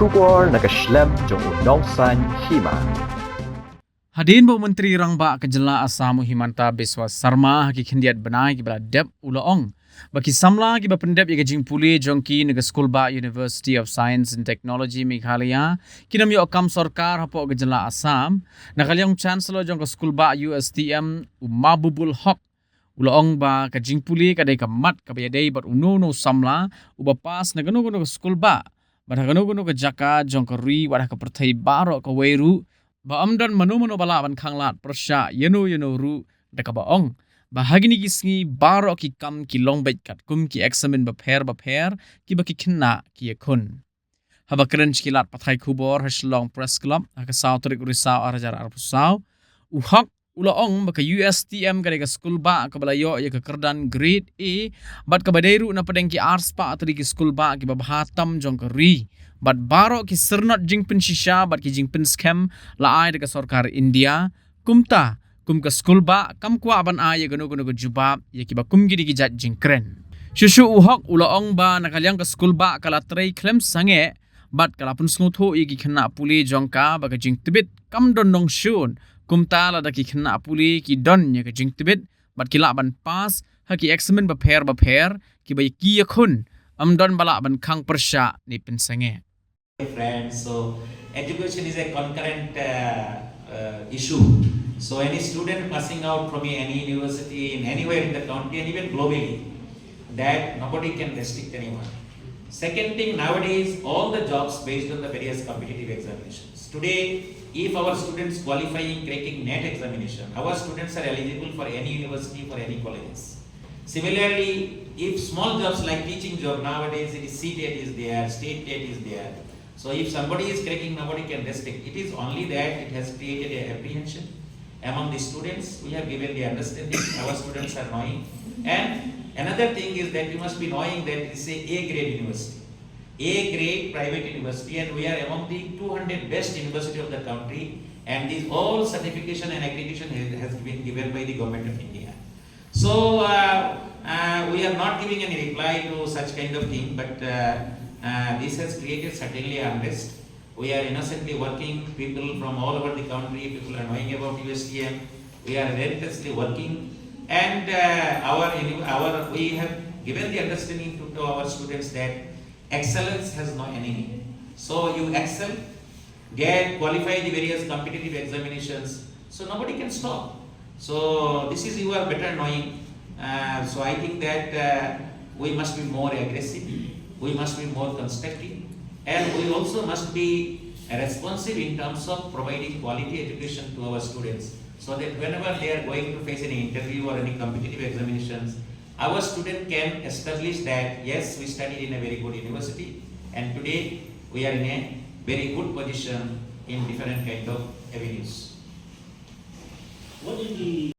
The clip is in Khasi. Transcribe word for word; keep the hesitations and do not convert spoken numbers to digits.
Khubor na ka shlem jong u Nongsaiñ Hima. Hadien ba u Myntri Rangbah ka jylla Assam u Himanta Biswa Sarma ha ki khyndiat bnai kiba la dep u la ong ba ki samla kiba pyndep ïa ka jingpule jong ki na ka skulbah University of Science and Technology Meghalaya kin ym ïoh kam sorkar hapoh ka jylla Assam. Na ka liang u Chancellor jong ka skulbah U S T M u Mahbubul Hoque u la ong ba ka jingpule ka dei ka mat kaba ïadei bad uno uno u samla uba pass na kano kano ka skulbah bad ha kano kano ka jaka jong ka ri bad ha ka pyrthei baroh kawei ruh, ba ym don mano mano ba lah ban khanglad pyrshah ïano ïano ruh, da kaba ong ba ha kine ki sngi baroh ki kam ki long beit katkum ki eksamin bapher bapher kiba ki khynnah ki ïakhun. Haba kren sha ki lad pathai khubor ha Shillong Press Club ha ka saw tarik u Risaw ar hajar arphew saw, u Hoque u la ong ba ka U S T M ka dei ka skulbah kaba la ïoh ïa ka kyrdan Grade A bad kaba dei ruh na pdeng ki arspah tylli ki skulbah kiba bha tam jong ka ri. Bad baroh ki syrnod jingpynshisha bad ki jingpynskhem la ai da ka sorkar India. Kumta, kum ka skulbah kam kwah ban ai ïa kano kano ka jubab ïa kiba kum kine ki jait jingkren. Shuh shuh u Hoque u la ong ba na ka liang ka skulbah ka la trei khlem sangeh bad ka la pynsngewthuh ïa ki khynnah pule jong ka ba ka jingtbit kam don nongshun. Kumta lada ki khynnah pule ki don ïa ka jingtbit bad ki lah ban pass ha ki eksamin bapher bapher, kiba ki ïakhun ym don ba lah ban khang pyrshah ne pynsangeh. Friends, so education is a concurrent uh, uh, issue. So any student passing out from any university in anywhere in the country and even globally, that nobody can restrict anyone. Second thing, nowadays all the jobs based on the various competitive examinations. Today, if our students qualifying cracking NET examination, our students are eligible for any university, for any colleges. Similarly, if small jobs like teaching job, nowadays it is C TET is there, state TET is there. So if somebody is cracking, nobody can restrict. It is only that it has created a apprehension among the students. We have given the understanding, our students are knowing. And another thing is that you must be knowing that it is a A grade university. A grade private university, and we are among the two hundred best university of the country, and these all certification and accreditation has, has been given by the Government of India. So uh, uh, we are not giving any reply to such kind of thing, but uh, uh, this has created certainly unrest. We are innocently working, people from all over the country, people are knowing about U S T M. We are relentlessly working, and uh, our, our, we have given the understanding to, to our students that excellence has no enemy. So you excel, get qualify the various competitive examinations, so nobody can stop. So this is your better knowing. Uh, so I think that uh, we must be more aggressive, we must be more constructive, and we also must be responsive in terms of providing quality education to our students, so that whenever they are going to face any interview or any competitive examinations, our student can establish that yes, we studied in a very good university, and today we are in a very good position in different kind of avenues. What is the